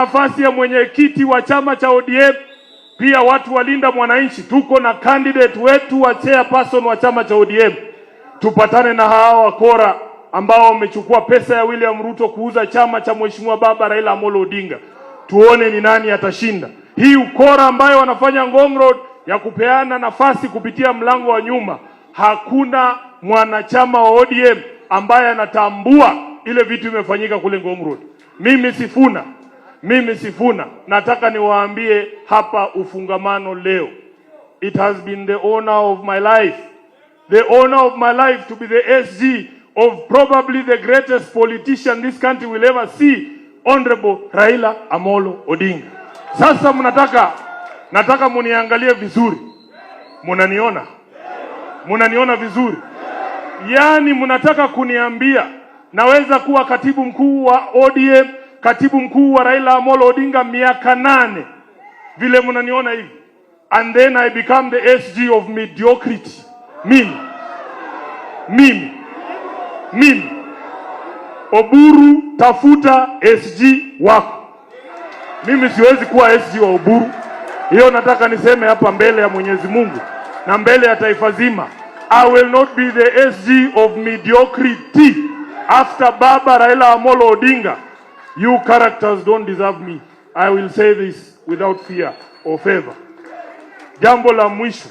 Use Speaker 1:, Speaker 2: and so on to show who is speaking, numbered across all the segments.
Speaker 1: Nafasi ya mwenyekiti wa chama cha ODM, pia watu walinda mwananchi, tuko na candidate wetu wa chairperson wa chama cha ODM. Tupatane na hawa wakora ambao wamechukua pesa ya William Ruto kuuza chama cha Mheshimiwa Baba Raila Amolo Odinga, tuone ni nani atashinda hii ukora ambayo wanafanya Ngong Road ya kupeana nafasi kupitia mlango wa nyuma. Hakuna mwanachama wa ODM ambaye anatambua ile vitu imefanyika kule Ngong Road. Mimi Sifuna, mimi Sifuna, nataka niwaambie hapa Ufungamano leo, it has been the honor of my life, the honor of my life to be the SG of probably the greatest politician this country will ever see, Honorable Raila Amolo Odinga. Sasa mnataka, nataka muniangalie vizuri. Munaniona? Munaniona vizuri? Yaani mnataka kuniambia naweza kuwa katibu mkuu wa ODM, katibu mkuu wa Raila Amolo Odinga miaka 8 vile mnaniona hivi, and then I become the SG of mediocrity? Mimi, mimi, mimi Oburu, tafuta SG wako. Mimi siwezi kuwa SG wa Oburu. Hiyo nataka niseme hapa mbele ya Mwenyezi Mungu na mbele ya taifa zima. I will not be the SG of mediocrity after Baba Raila Amolo Odinga. You characters don't deserve me. I will say this without fear or favor. Jambo la mwisho,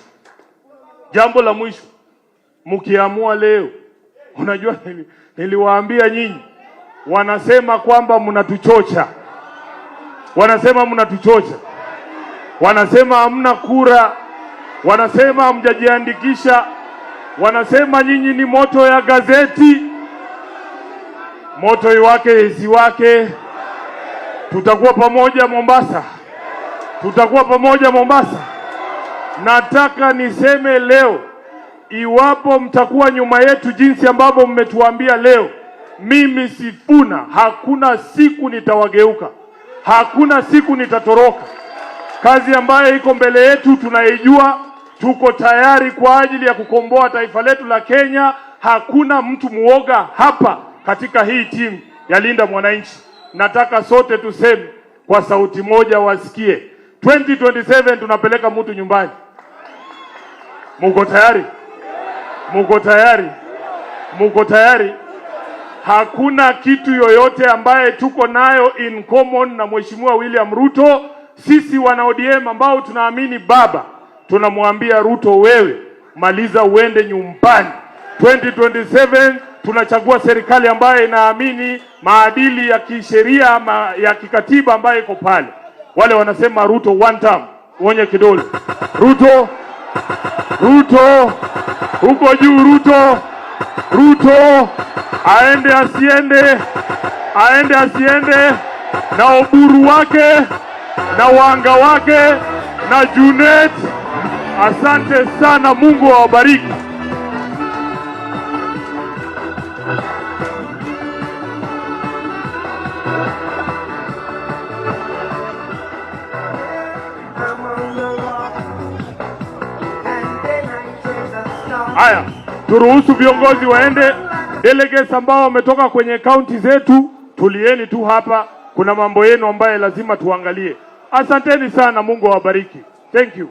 Speaker 1: jambo la mwisho, mkiamua leo, unajua niliwaambia nyinyi, wanasema kwamba mnatuchocha, wanasema mnatuchocha, wanasema hamna kura, wanasema hamjajiandikisha, wanasema nyinyi ni moto ya gazeti. Moto iwake isiwake, tutakuwa pamoja Mombasa, tutakuwa pamoja Mombasa. Nataka niseme leo, iwapo mtakuwa nyuma yetu jinsi ambavyo mmetuambia leo, mimi Sifuna, hakuna siku nitawageuka, hakuna siku nitatoroka. Kazi ambayo iko mbele yetu tunaijua, tuko tayari kwa ajili ya kukomboa taifa letu la Kenya. Hakuna mtu muoga hapa katika hii timu ya Linda Mwananchi. Nataka sote tuseme kwa sauti moja wasikie, 2027 tunapeleka mtu nyumbani. Muko tayari? Muko tayari? Muko tayari? Hakuna kitu yoyote ambaye tuko nayo in common na Mheshimiwa William Ruto. Sisi wana ODM ambao tunaamini baba, tunamwambia Ruto, wewe maliza uende nyumbani. 2027 tunachagua serikali ambayo inaamini maadili ya kisheria ama ya kikatiba ambayo iko pale. Wale wanasema Ruto one term, uonye kidole. Ruto, Ruto, huko juu Ruto, Ruto, aende asiende, aende asiende, na Oburu wake na wanga wake na Junet. Asante sana, Mungu awabariki. Haya, turuhusu viongozi waende. Delegates ambao wametoka kwenye kaunti zetu, tulieni tu hapa, kuna mambo yenu ambayo lazima tuangalie. Asanteni sana, Mungu awabariki. Thank you.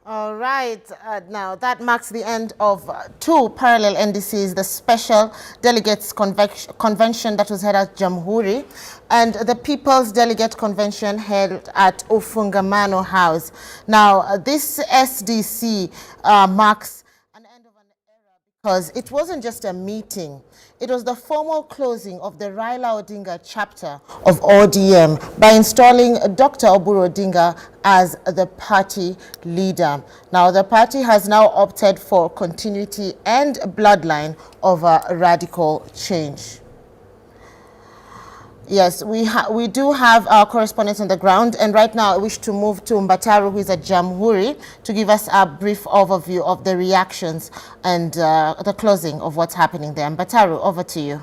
Speaker 2: All right. Now, that marks the end of two parallel NDCs, the Special Delegates Convention that was held at Jamhuri and the People's Delegate Convention held at Ufungamano House. Now, this SDC marks an end of an era because it wasn't just a meeting. It was the formal closing of the Raila Odinga chapter of ODM by installing Dr. Oburu Odinga as the party leader. Now, the party has now opted for continuity and bloodline over radical change. Yes, we do have our correspondents on the ground, and right now I wish to move to Mbataru, who is at Jamhuri, to give us a brief overview of the reactions and the closing of what's happening there. Mbataru, over to you.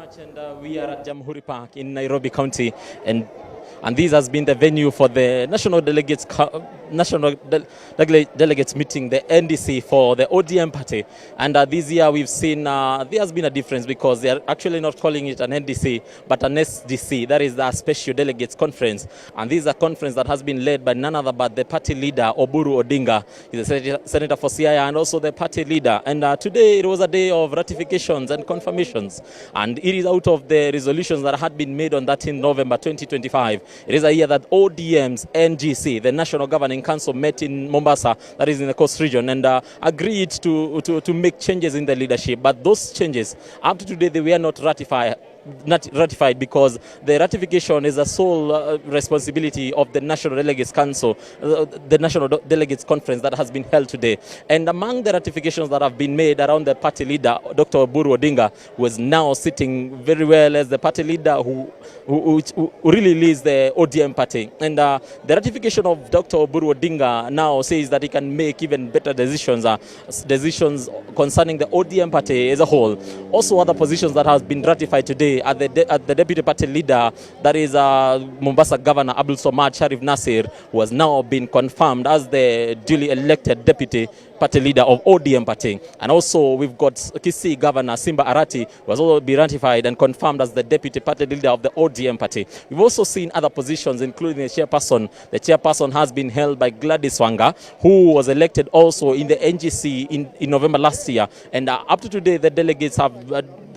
Speaker 3: much, and we are at Jamhuri Park in Nairobi County, and this has been the venue for the National Delegates meeting, the NDC for the ODM party. And this year we've seen there has been a difference because they are actually not calling it an NDC but an SDC, that is the Special Delegates Conference. And this is a conference that has been led by none other but the party leader, Oburu Odinga. He's a senator for Siaya and also the party leader. And today it was a day of ratifications and confirmations. And it is out of the resolutions that had been made on 13 November 2025. It is a year that ODM's NGC, the National Governing Council, met in Mombasa, that is in the Coast region, and agreed to make changes in the leadership. But those changes, up to today, they were not ratified because the ratification is a sole responsibility of the National Delegates Council, the National Delegates Conference that has been held today. And among the ratifications that have been made around the party leader, Dr. Oburu Odinga, who is now sitting very well as the party leader who really leads the ODM party. And the ratification of Dr. Oburu Odinga now says that he can make even better decisions, decisions concerning the ODM party as a whole. Also, other positions that have been ratified today at the deputy party leader, that is Mombasa Governor Abdulswamad Sharif Nassir, who has now been confirmed as the duly elected deputy party leader of ODM party. And also we've got Kisii Governor Simba Arati, who has also been ratified and confirmed as the deputy party leader of the ODM party. We've also seen other positions, including the chairperson. The chairperson has been held by Gladys Wanga, who was elected also in the NGC in November last year. And up to today, the delegates have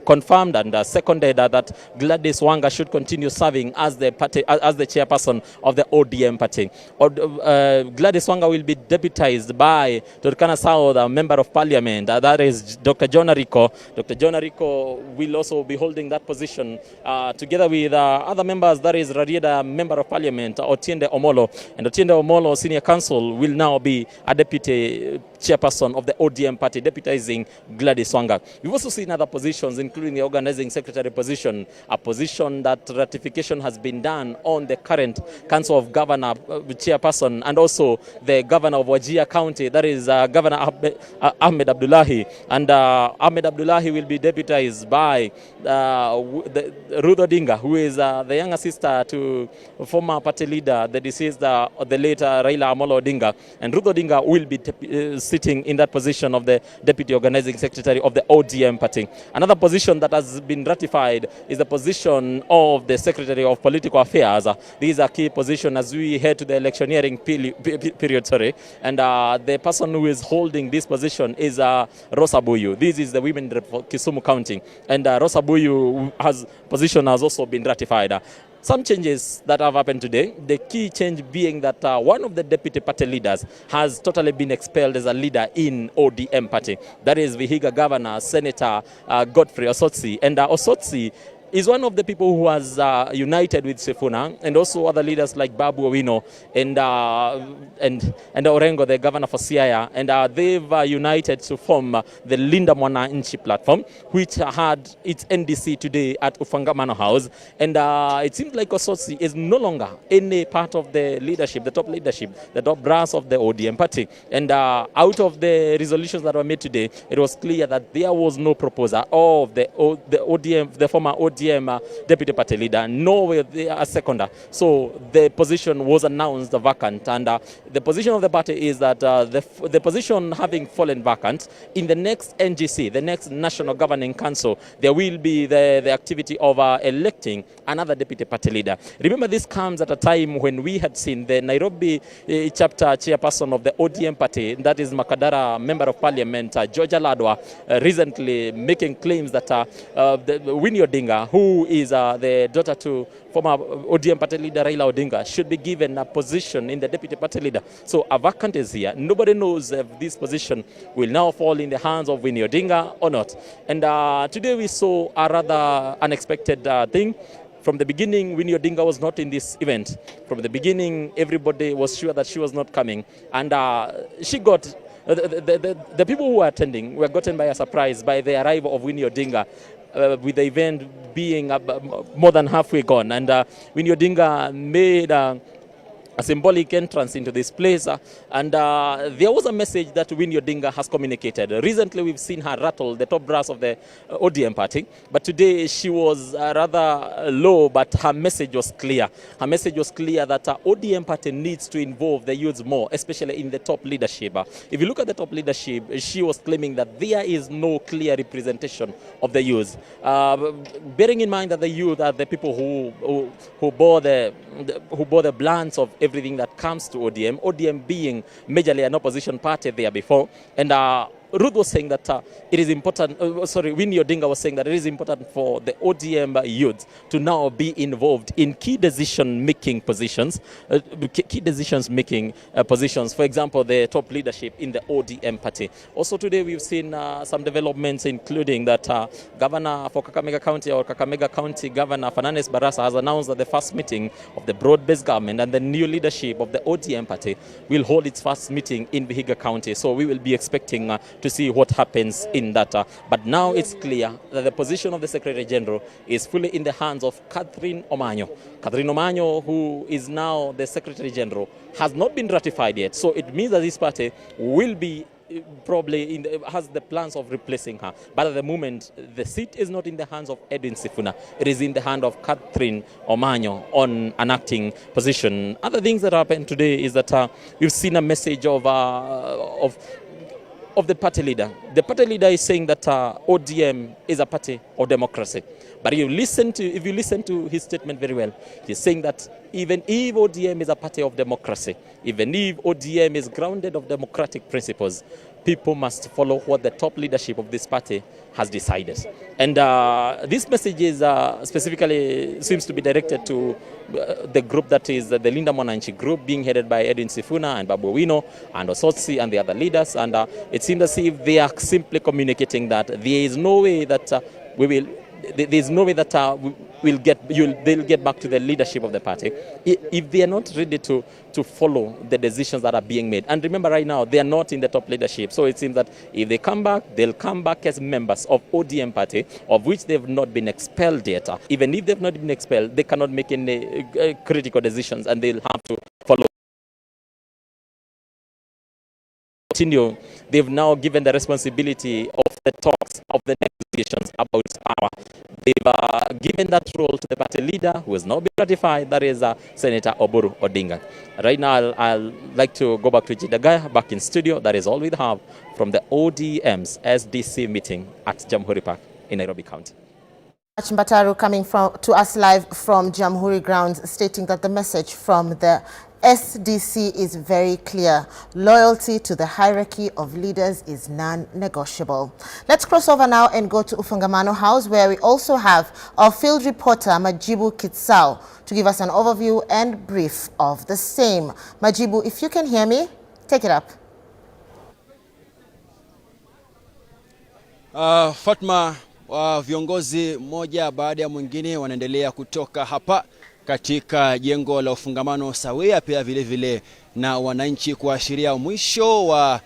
Speaker 3: confirmed and seconded that Gladys Wanga should continue serving as the chairperson of the ODM party. Gladys Wanga will be deputized by Turkana South, a member of parliament, that is Dr. John Ariko. Dr. John Ariko will also be holding that position together with other members, that is Rarieda member of parliament, Otiende Amollo. And Otiende Amollo, senior counsel, will now be a deputy chairperson of the ODM party, deputizing Gladys Wanga. We've also seen other positions, including the organizing secretary position, a position that ratification has been done on the current Council of Governor chairperson, and also the governor of Wajir County, that is Governor Ahmed Abdullahi. And Ahmed Abdullahi will be deputized by Ruth Odinga, who is the younger sister to former party leader, the deceased, the late Raila Amolo Odinga. And Ruth Odinga will be sitting in that position of the deputy organizing secretary of the ODM party. Another position that has been ratified is the position of the Secretary of Political Affairs. These are key positions as we head to the electioneering period. Sorry. And the person who is holding this position is Rosa Buyu. This is the women rep for Kisumu County. And Rosa Buyu has position has also been ratified. Some changes that have happened today, the key change being that one of the deputy party leaders has totally been expelled as a leader in ODM party. That is Vihiga Governor, Senator Godfrey Osotsi. And Osotsi is one of the people who has united with Sifuna and also other leaders like Babu Owino and Orengo, the governor for Siaya, and they've united to form the Linda Mwananchi platform, which had its NDC today at Ufungamano House. And it seems like Osotsi is no longer any part of the leadership, the top leadership, the top brass of the ODM party. And out of the resolutions that were made today, it was clear that there was no proposal of the ODM, the former ODM deputy party leader, nor a seconder. So the position was announced vacant, and the position of the party is that the position having fallen vacant, in the next NGC, the next National Governing Council, there will be the activity of electing another deputy party leader. Remember, this comes at a time when we had seen the Nairobi chapter chairperson of the ODM party, that is Makadara Member of Parliament, George Aladwa, recently making claims that Winnie Odinga, who is the daughter to former ODM party leader Raila Odinga, should be given a position in the deputy party leader. So a vacant is here. Nobody knows if this position will now fall in the hands of Winnie Odinga or not. And today we saw a rather unexpected thing. From the beginning, Winnie Odinga was not in this event. From the beginning, everybody was sure that she was not coming. And she got the people who were attending were gotten by a surprise by the arrival of Winnie Odinga, with the event being more than halfway gone. And Winnie Odinga made A symbolic entrance into this place, and there was a message that Winnie Odinga has communicated. Recently, we've seen her rattle the top brass of the ODM party, but today she was rather low, but her message was clear. Her message was clear that ODM party needs to involve the youths more, especially in the top leadership. If you look at the top leadership, she was claiming that there is no clear representation of the youth. Bearing in mind that the youth are the people who bore the blunts of everything that comes to ODM, ODM being majorly an opposition party there before. And Ruth was saying that it is important, sorry, Winnie Odinga was saying that it is important for the ODM youth to now be involved in key decision-making positions, key decisions-making positions. For example, the top leadership in the ODM party. Also today we've seen some developments, including that Governor for Kakamega County, or Kakamega County Governor Fernandes Barasa, has announced that the first meeting of the broad-based government and the new leadership of the ODM party will hold its first meeting in Vihiga County. So we will be expecting to see what happens in that. But now it's clear that the position of the Secretary General is fully in the hands of Catherine Omanyo. Catherine Omanyo, who is now the Secretary General, has not been ratified yet. So it means that this party will be probably has the plans of replacing her. But at the moment, the seat is not in the hands of Edwin Sifuna. It is in the hand of Catherine Omanyo on an acting position. Other things that happened today is that we've seen a message of the party leader. The party leader is saying that ODM is a party of democracy. But if you listen to his statement very well, he's saying that even if ODM is a party of democracy, even if ODM is grounded of democratic principles, people must follow what the top leadership of this party has decided. And this message is specifically seems to be directed to the group that is the Linda Mwananchi group, being headed by Edwin Sifuna and Babu Owino and Osotsi and the other leaders. And it seems as if they are simply communicating that there is no way that we will. There's no way that we'll get, they'll get back to the leadership of the party if they are not ready to follow the decisions that are being made. And remember, right now, they are not in the top leadership. So it seems that if they come back, they'll come back as members of ODM party, of which they've not been expelled yet. Even if they've not been expelled, they cannot make any critical decisions, and they'll have to follow. Continue. They've now given the responsibility of the talks, of the negotiations about power. They've given that role to the party leader, who has now been ratified, that is Senator Oburu Odinga. Right now, I'll like to go back to Jidagaya, back in studio. That is all we have from the ODM's SDC meeting at Jamhuri Park in Nairobi County.
Speaker 2: Mbataru coming to us live from Jamhuri grounds, stating that the message from the SDC is very clear. Loyalty to the hierarchy of leaders is non-negotiable. Let's cross over now and go to Ufungamano House, where we also have our field reporter Majibu Kitsao to give us an overview and brief of the same. Majibu, if you can hear me, take it up.
Speaker 4: Fatma, viongozi mmoja baada ya mwingine wanaendelea kutoka hapa katika jengo la Ufungamano sawia, pia vile vile na wananchi, kuashiria mwisho wa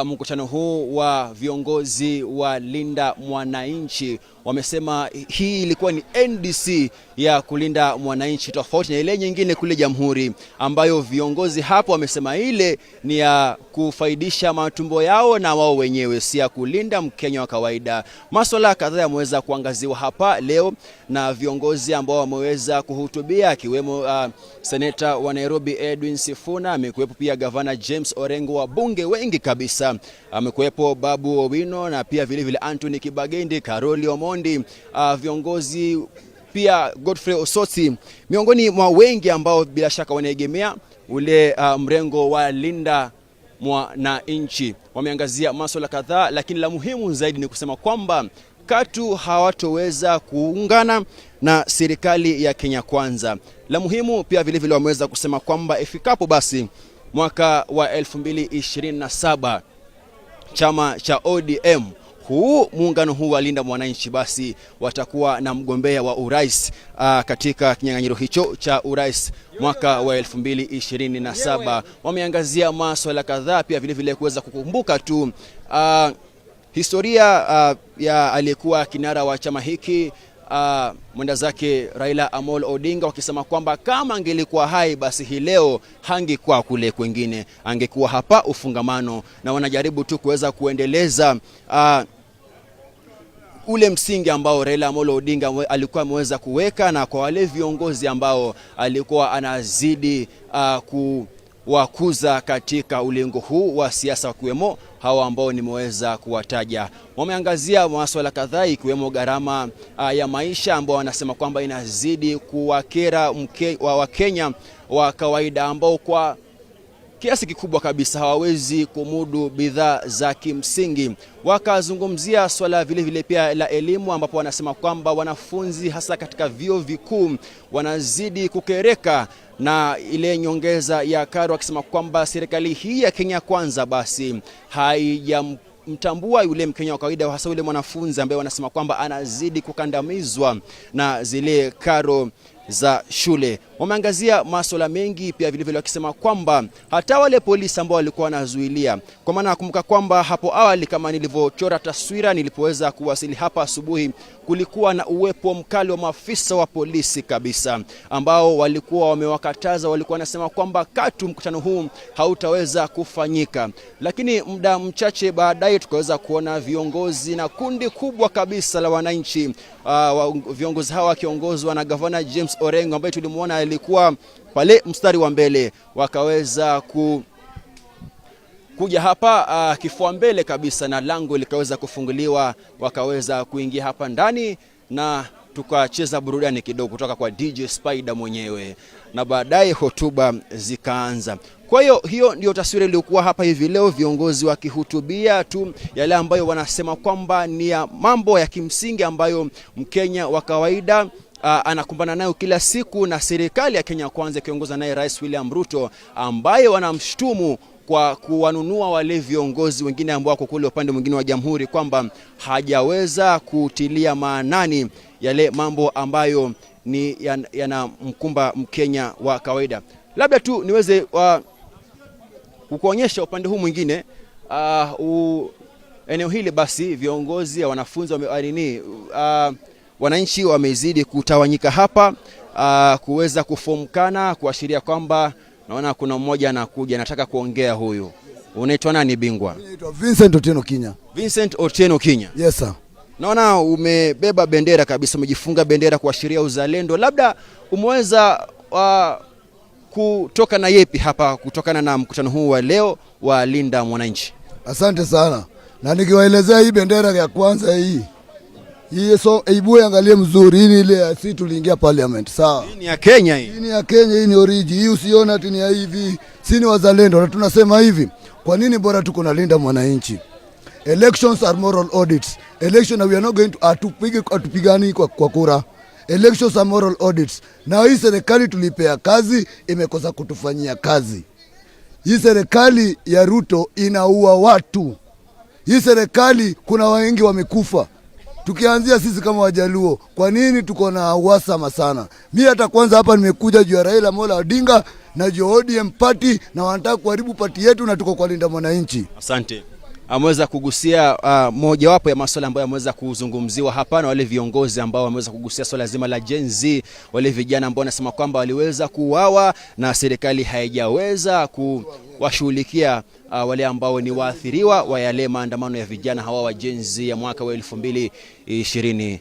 Speaker 4: mkutano huu wa viongozi wa Linda Mwananchi. Wamesema hii ilikuwa ni NDC ya kulinda mwananchi, tofauti na ile nyingine kule Jamhuri ambayo viongozi hapo wamesema ile ni ya kufaidisha matumbo yao na wao wenyewe, si ya kulinda Mkenya wa kawaida. Masuala kadhaa yameweza kuangaziwa hapa leo na viongozi ambao wameweza kuhutubia, akiwemo Seneta wa Nairobi Edwin Sifuna, amekuwepo pia Gavana James Orengo, wabunge wengi kabisa, amekuwepo Babu Owino na pia vile vile Anthony Kibagendi, Karoli Omondi, viongozi pia Godfrey Osotsi, miongoni mwa wengi ambao bila shaka wanaegemea ule mrengo wa Linda Mwananchi. Wameangazia masuala kadhaa, lakini la muhimu zaidi ni kusema kwamba katu hawatoweza kuungana na serikali ya Kenya Kwanza. La muhimu pia vile vile wameweza kusema kwamba ifikapo basi mwaka wa 2027 chama cha ODM, huu muungano huu wa Linda Mwananchi, basi watakuwa na mgombea wa urais katika kinyang'anyiro hicho cha urais mwaka wa 2027. Wameangazia masuala kadhaa pia vile vile kuweza kukumbuka tu historia ya aliyekuwa kinara wa chama hiki Mwenda zake Raila Amolo Odinga, wakisema kwamba kama angelikuwa hai basi hii leo hangekuwa kule kwengine, angekuwa hapa Ufungamano, na wanajaribu tu kuweza kuendeleza ule msingi ambao Raila Amolo Odinga alikuwa ameweza kuweka, na kwa wale viongozi ambao alikuwa anazidi kuwakuza katika ulingo huu wa siasa, wakiwemo hawa ambao nimeweza kuwataja. Wameangazia masuala kadhaa ikiwemo gharama ya maisha ambao wanasema kwamba inazidi kuwakera Wakenya wa kawaida ambao kwa kiasi kikubwa kabisa hawawezi kumudu bidhaa za kimsingi. Wakazungumzia swala vile vile pia la elimu, ambapo wanasema kwamba wanafunzi hasa katika vyuo vikuu wanazidi kukereka na ile nyongeza ya karo, wakisema kwamba serikali hii ya Kenya Kwanza basi haijamtambua yule Mkenya wa kawaida, hasa yule mwanafunzi ambaye wanasema kwamba anazidi kukandamizwa na zile karo za shule. Wameangazia masuala mengi pia vilevile, wakisema kwamba hata wale polisi ambao walikuwa wanazuilia, kwa maana nakumbuka kwamba hapo awali kama nilivyochora taswira nilipoweza kuwasili hapa asubuhi, kulikuwa na uwepo mkali wa maafisa wa polisi kabisa ambao walikuwa wamewakataza, walikuwa wanasema kwamba katu mkutano huu hautaweza kufanyika, lakini muda mchache baadaye tukaweza kuona viongozi na kundi kubwa kabisa la wananchi, viongozi hawa wakiongozwa na Gavana James Orengo ambaye tulimwona alikuwa pale mstari wa mbele, wakaweza kuja hapa kifua mbele kabisa na lango likaweza kufunguliwa, wakaweza kuingia hapa ndani na tukacheza burudani kidogo kutoka kwa DJ Spider mwenyewe, na baadaye hotuba zikaanza. Kwa hiyo hiyo ndio taswira iliyokuwa hapa hivi leo, viongozi wakihutubia tu yale ambayo wanasema kwamba ni ya mambo ya kimsingi ambayo Mkenya wa kawaida anakumbana nayo kila siku, na serikali ya Kenya Kwanza ikiongozwa naye Rais William Ruto ambaye wanamshtumu kwa kuwanunua wale viongozi wengine ambao wako kule upande mwingine wa jamhuri kwamba hajaweza kutilia maanani yale mambo ambayo ni yanamkumba Mkenya wa kawaida. Labda tu niweze kukuonyesha upande huu mwingine, eneo hili basi viongozi ya wanafunzi wananchi wamezidi kutawanyika hapa, kuweza kufomkana kuashiria kwamba naona kuna mmoja anakuja anataka kuongea. Huyu unaitwa nani bingwa?
Speaker 5: Naitwa Vincent Otieno Kinya.
Speaker 4: Vincent Otieno Kinya.
Speaker 5: Yes sir.
Speaker 4: Naona umebeba bendera kabisa, umejifunga bendera kuashiria uzalendo. Labda umeweza kutoka na yepi hapa kutokana na mkutano huu wa leo wa Linda Mwananchi?
Speaker 5: Asante sana. Na nikiwaelezea hii bendera ya kwanza hii. Hii so ibue angalie mzuri, hii ni ile si tuliingia parliament, sawa.
Speaker 4: Hii ni ya Kenya hii.
Speaker 5: Hii ni ya Kenya, hii ni oriji. Hii usione ati ni ya hivi. Si ni wazalendo na tunasema hivi. Kwa nini bora tuko na Linda Mwananchi? Elections are moral audits. Election we are not going to atupigani kwa kura. Elections are moral audits. Na hii serikali tulipea kazi imekosa kutufanyia kazi. Hii serikali ya Ruto inaua watu. Hii serikali kuna wengi wamekufa. Tukianzia sisi kama Wajaluo, kwa nini tuko na uhasama sana? Mi hata kwanza hapa nimekuja juu ya Raila Amolo Odinga na juu ya ODM party, na wanataka kuharibu party yetu, na tuko kwa Linda Mwananchi.
Speaker 4: Asante. Ameweza kugusia mojawapo ya masuala ambayo ameweza kuzungumziwa hapa na wale viongozi ambao wameweza kugusia swala zima la Gen Z, wale vijana ambao wanasema kwamba waliweza kuuawa na serikali haijaweza kuwashughulikia wale ambao ni waathiriwa wa yale maandamano ya vijana hawa wa Gen Z ya mwaka wa 2024.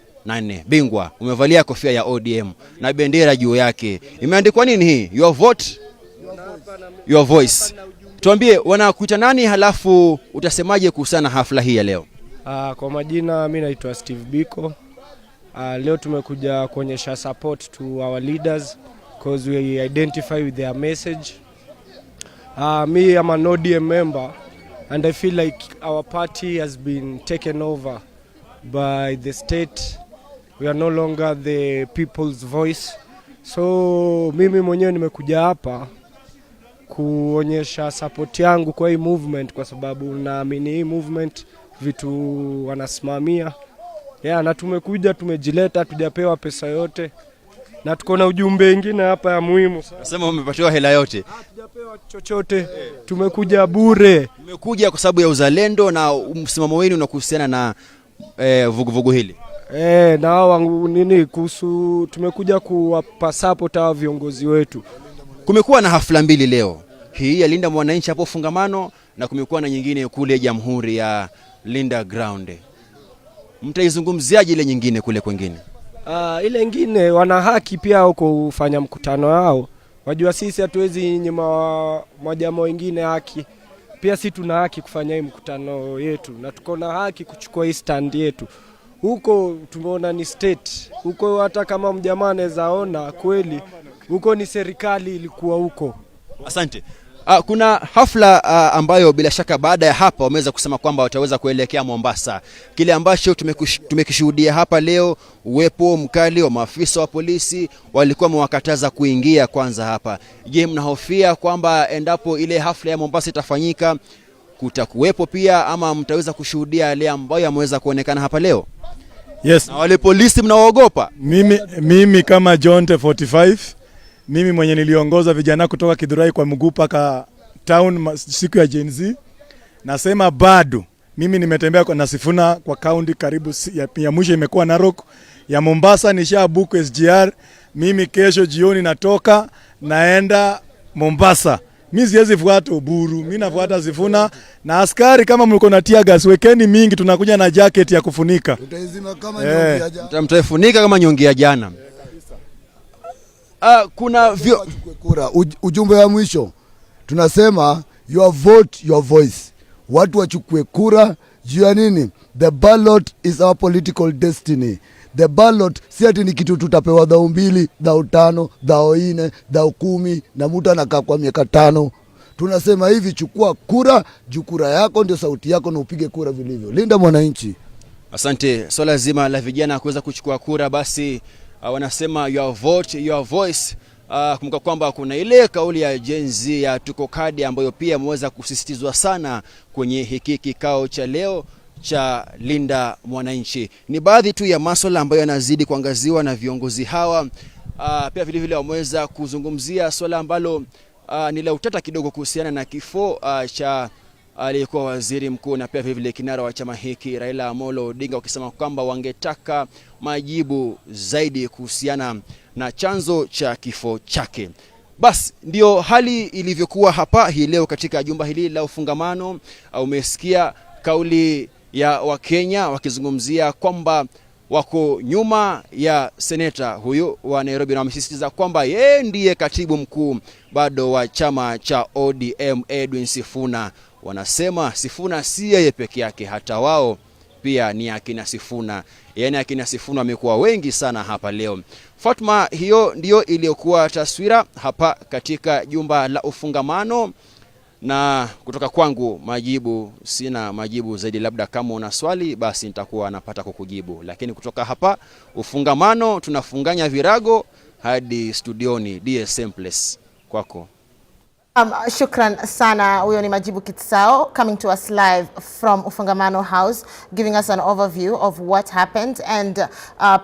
Speaker 4: Bingwa, umevalia kofia ya ODM na bendera juu yake imeandikwa nini hii? Your vote, your voice. Tuambie wanakuita nani, halafu utasemaje kuhusiana na hafla hii ya leo?
Speaker 6: Kwa majina mi naitwa Steve Biko. Leo tumekuja kuonyesha support to our leaders because we identify with their message. Me, I'm an ODM member and I feel like our party has been taken over by the state. We are no longer the people's voice. So mimi mwenyewe nimekuja hapa kuonyesha support yangu kwa hii movement kwa sababu naamini hii movement vitu wanasimamia, yeah, na tumekuja tumejileta, tujapewa pesa yote, na tuko na ujumbe ingine hapa ya muhimu sana.
Speaker 4: Nasema umepatiwa hela yote?
Speaker 6: Hatujapewa chochote, tumekuja bure.
Speaker 4: Mmekuja kwa sababu ya uzalendo na msimamo wenu unakuhusiana na vuguvugu hili.
Speaker 6: Na hao nini kuhusu, tumekuja kuwapa support hawa viongozi wetu.
Speaker 4: Kumekuwa na hafla mbili leo hii ya Linda Mwananchi hapo Ufungamano, na kumekuwa na nyingine kule Jamhuri ya Linda Ground. Mtaizungumziaje ile nyingine kule kwengine?
Speaker 6: Ile ingine wana haki pia huko kufanya mkutano wao. Wajua sisi hatuwezi nyima majamaa wengine haki, pia si tuna haki kufanya hii mkutano yetu na tuko na haki kuchukua hii stand yetu. Huko tumeona ni state huko, hata kama mjamaa anaweza ona kweli huko ni serikali ilikuwa huko.
Speaker 4: Asante. Kuna hafla ambayo bila shaka baada ya hapa wameweza kusema kwamba wataweza kuelekea Mombasa. Kile ambacho tumekishuhudia hapa leo, uwepo mkali wa maafisa wa polisi walikuwa wamewakataza kuingia kwanza hapa. Je, mnahofia kwamba endapo ile hafla ya Mombasa itafanyika kutakuwepo pia ama mtaweza kushuhudia yale ambayo yameweza kuonekana hapa leo?
Speaker 7: Yes.
Speaker 4: Na wale polisi mnawaogopa?
Speaker 7: Mimi kama John T 45, mimi mwenye niliongoza vijana kutoka Githurai kwa mguu mpaka town siku ya Gen Z, nasema bado mimi nimetembea na Sifuna kwa kaunti karibu ya mwisho imekuwa Narok, ya Mombasa nisha book SGR. Mimi kesho jioni natoka naenda Mombasa. Mi siwezi fuata Oburu, mi nafuata Sifuna na askari. Kama mko na tear gas wekeni mingi, tunakuja na jacket ya kufunika.
Speaker 5: Tutaizima kama nyongi ya jana.
Speaker 4: Mtaifunika kama nyongi ya jana. Kuna vyo...
Speaker 5: Kura. Ujumbe wa mwisho tunasema your vote your voice. Watu wachukue kura juu ya nini? The ballot is our political destiny. The ballot si ati ni kitu tutapewa dhao 2, dhao 5, dhao 4, dhao 10 na mtu anakaa kwa miaka 5. Tunasema hivi, chukua kura, juu kura yako ndio sauti yako na upige kura vilivyo. Linda mwananchi.
Speaker 4: Asante. Swala zima la vijana kuweza kuchukua kura, basi wanasema your vote your voice. Kumbuka kwamba kuna ile kauli ya Gen Z ya tuko kadi ambayo pia imeweza kusisitizwa sana kwenye hiki kikao cha leo cha Linda Mwananchi. Ni baadhi tu ya masuala ambayo yanazidi kuangaziwa na viongozi hawa. Pia vile vile wameweza kuzungumzia swala ambalo ni la utata kidogo kuhusiana na kifo cha aliyekuwa waziri mkuu na pia vile vile kinara wa chama hiki Raila Amolo Odinga, wakisema kwamba wangetaka majibu zaidi kuhusiana na chanzo cha kifo chake. Bas, ndio hali ilivyokuwa hapa hii leo katika jumba hili la Ufungamano. Umesikia kauli ya Wakenya wakizungumzia kwamba wako nyuma ya seneta huyu wa Nairobi na wamesisitiza kwamba yeye ndiye katibu mkuu bado wa chama cha ODM Edwin Sifuna. Wanasema Sifuna si yeye peke yake, hata wao pia ni akina Sifuna. Yaani akina Sifuna wamekuwa wengi sana hapa leo. Fatma, hiyo ndiyo iliyokuwa taswira hapa katika jumba la Ufungamano, na kutoka kwangu majibu sina majibu zaidi, labda kama una swali basi nitakuwa napata kukujibu, lakini kutoka hapa Ufungamano tunafunganya virago hadi studioni DSM Place, kwako.
Speaker 2: Shukran sana. Huyo ni Majibu Kitsao coming to us live from Ufungamano House, giving us an overview of what happened and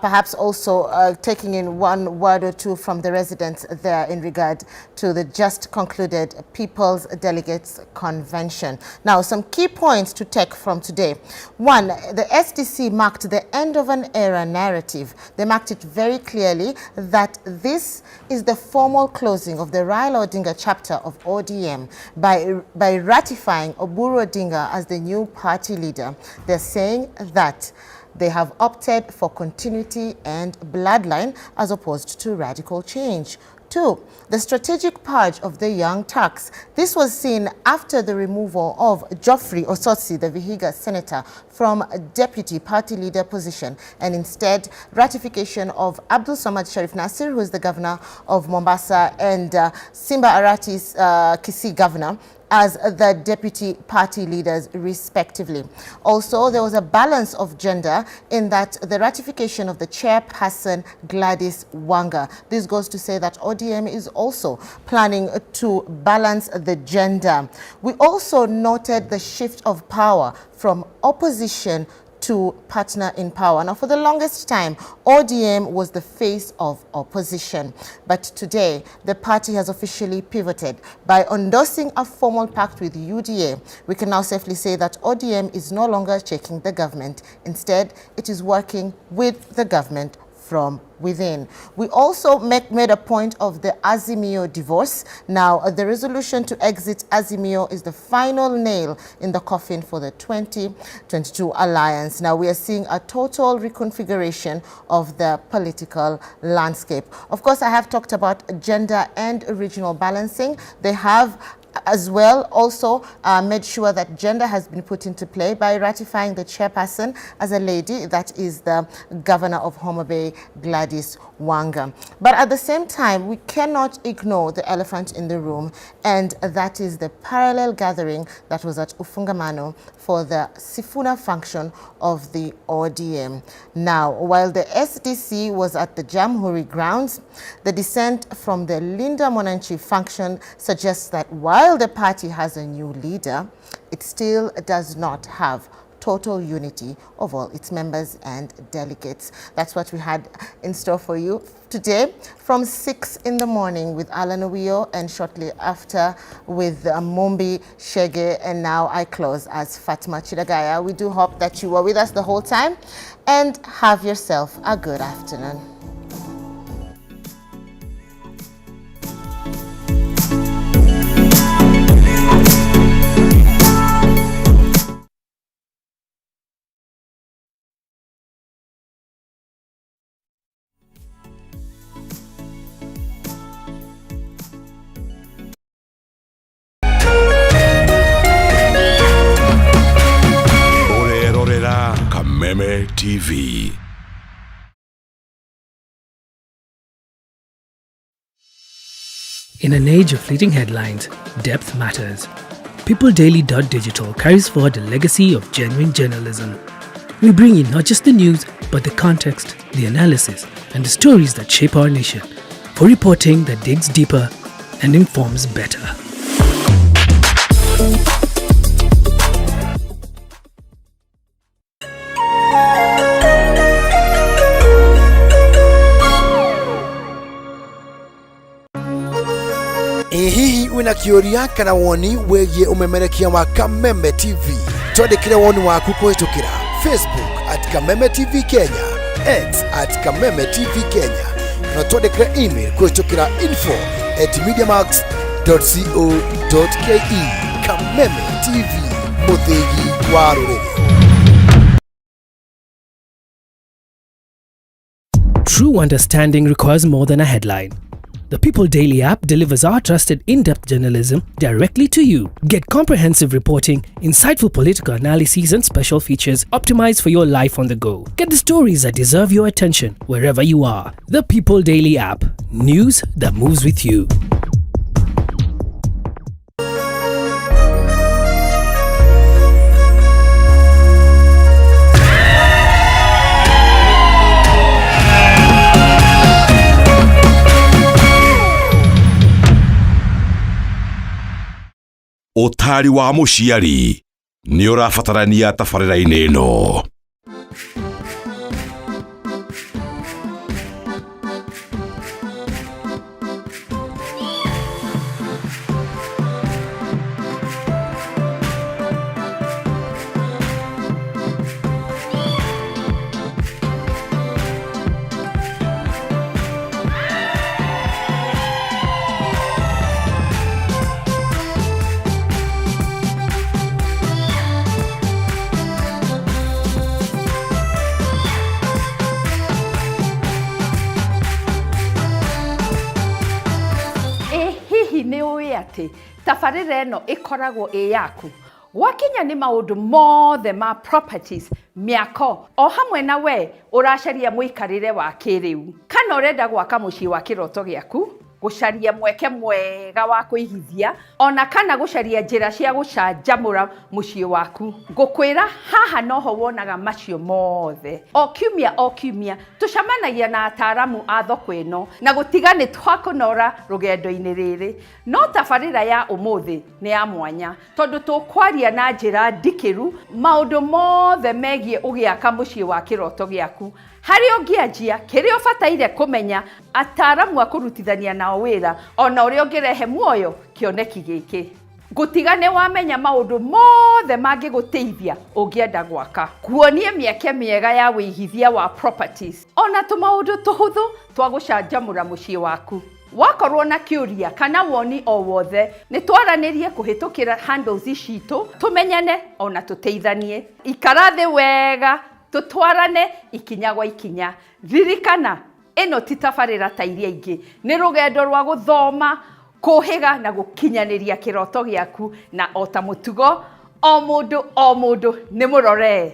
Speaker 2: perhaps also taking in one word or two from the residents there in regard to the just concluded People's Delegates Convention. Now, some key points to take from today. One, the SDC marked the end of an era narrative. They marked it very clearly that this is the formal closing of the Raila Odinga chapter of ODM by ratifying Oburu Odinga as the new party leader. They're saying that they have opted for continuity and bloodline as opposed to radical change. Two, the strategic purge of the Young Turks. This was seen after the removal of Geoffrey Osotsi, the Vihiga senator, from deputy party leader position, and instead ratification of Abdul Samad Sharif Nasir, who is the governor of Mombasa, and Simba Arati's Kisii governor, as the deputy party leaders respectively. Also, there was a balance of gender in that the ratification of the chairperson Gladys Wanga. This goes to say that ODM is also planning to balance the gender. We also noted the shift of power from opposition to to partner in power. Now, for the longest time, ODM was the face of opposition. But today, the party has officially pivoted by endorsing a formal pact with UDA. We can now safely say that ODM is no longer checking the government. Instead, it is working with the government from within. We also made a point of the Azimio divorce. Now, the resolution to exit Azimio is the final nail in the coffin for the 2022 alliance. Now, we are seeing a total reconfiguration of the political landscape. Of course, I have talked about gender and regional balancing. They have as well also made sure that gender has been put into play by ratifying the chairperson as a lady, that is the governor of Homa Bay, Gladys Wanga. But at the same time, we cannot ignore the elephant in the room, and that is the parallel gathering that was at Ufungamano for the Sifuna function of the ODM. Now, while the SDC was at the Jamhuri grounds, the dissent from the Linda Mwananchi function suggests that while the party has a new leader, it still does not have total unity of all its members and delegates. That's what we had in store for you today from 6 in the morning with Alan Owiyo, and shortly after with Mumbi Shege. And now I close as Fatma Chidagaya. We do hope that you were with us the whole time, and have yourself a good afternoon.
Speaker 8: Ũrerorera Kameme TV.
Speaker 9: In an age of fleeting headlines, depth matters. PeopleDaily.digital carries forward a legacy of genuine journalism. We bring you not just the news, but the context, the analysis, and the stories that shape our nation, for reporting that digs deeper and informs better.
Speaker 10: Ĩ hihi wĩna kĩũria kana woni wĩgiĩ ũmemerekia wa Kameme TV? Twandĩkĩre woni waku kũhĩtũkĩra Facebook @KamemeTV Kenya, X @KamemeTV Kenya, kana twandĩkĩre email kũhĩtũkĩra info@mediamax.co.ke. Kameme TV, mũthĩgi wa rũrĩrĩ.
Speaker 9: True understanding requires more than a headline. The People Daily app delivers our trusted in depth journalism directly to you. Get comprehensive reporting, insightful political analyses, and special features optimized for your life on the go. Get the stories that deserve your attention wherever you are. The People Daily app. News that moves with you.
Speaker 8: Ũtari wa mũciari nĩ ũrabatarania tabarĩra-inĩ ĩno.
Speaker 11: Ĩ hihi nĩ ũĩ atĩ tabarĩra ĩno ĩkoragwo ĩ yaku gwakinya nĩ maũndũ mothe ma properties, mĩako o hamwe na we ũracaria mũikarĩre wa kĩrĩu, kana ũrenda gwaka mũciĩ wa kĩroto gĩaku? Gũcaria mweke mwega wa kũigithia ona kana gũcaria njĩra cia gũcanjamũra mũciĩ waku, ngũkwĩra haha noho wonaga macio mothe. O kiumia o kiumia tũcemanagia na ataaramu a thoko ĩno na gũtiga nĩ twakũnora rũgendo-inĩ rĩrĩ. No tabarĩra ya ũmũthĩ nĩ ya mwanya tondũ tũkwaria na njĩra ndikĩru maũndũ mothe megiĩ ũgĩaka mũciĩ wa kĩroto gĩaku, harĩa ũngĩanjia, kĩrĩa ũbataire kũmenya, ataaramu a kũrutithania nao wĩra, ona ũrĩa ũngĩrehe muoyo kĩoneki gĩkĩ. Ngũtiga nĩ wamenya maũndũ mothe mangĩgũteithia ũngĩenda gwaka, kuonie mĩeke mĩega ya wĩigithia wa properties, ona tũmaũndũ tũhũthũ twa gũcanjamũra mũciĩ waku. Wakorwo na kĩũria kana woni o wothe, nĩ twaranĩrie kũhĩtũkĩra handles citũ, tũmenyane ona tũteithanie. Ikara thĩ wega, tũtwarane ikinya gwa ikinya. Ririkana, ĩno ti tabarĩra ta iria ingĩ, nĩ rũgendo rwa gũthoma, kũhĩga na gũkinyanĩria kĩroto gĩaku, na o ta mũtugo o mũndũ o mũndũ nĩ mũrore.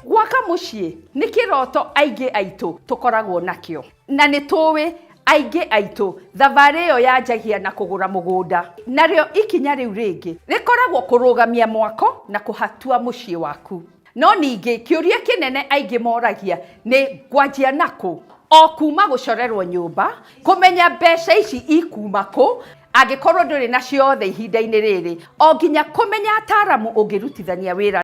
Speaker 11: Gwaka mũciĩ nĩ kĩroto aingĩ aitũ tũkoragwo nakĩo, na nĩ tũĩ aingĩ aitũ thabarĩ ĩyo yanjagia na kũgũra mũgũnda, narĩo ikinya rĩu rĩngĩ rĩkoragwo kũrũgamia mwako na kũhatua mũciĩ waku. No ningĩ kĩũria kĩnene aingĩ moragia nĩ ngwanjia nakũ? O kuma gũcorerwo nyũmba, kũmenya mbeca ici ikuma kũ angĩkorwo ndũrĩ na ciothe ihinda-inĩ rĩrĩ, o nginya kũmenya ataaramu ũngĩrutithania wĩra.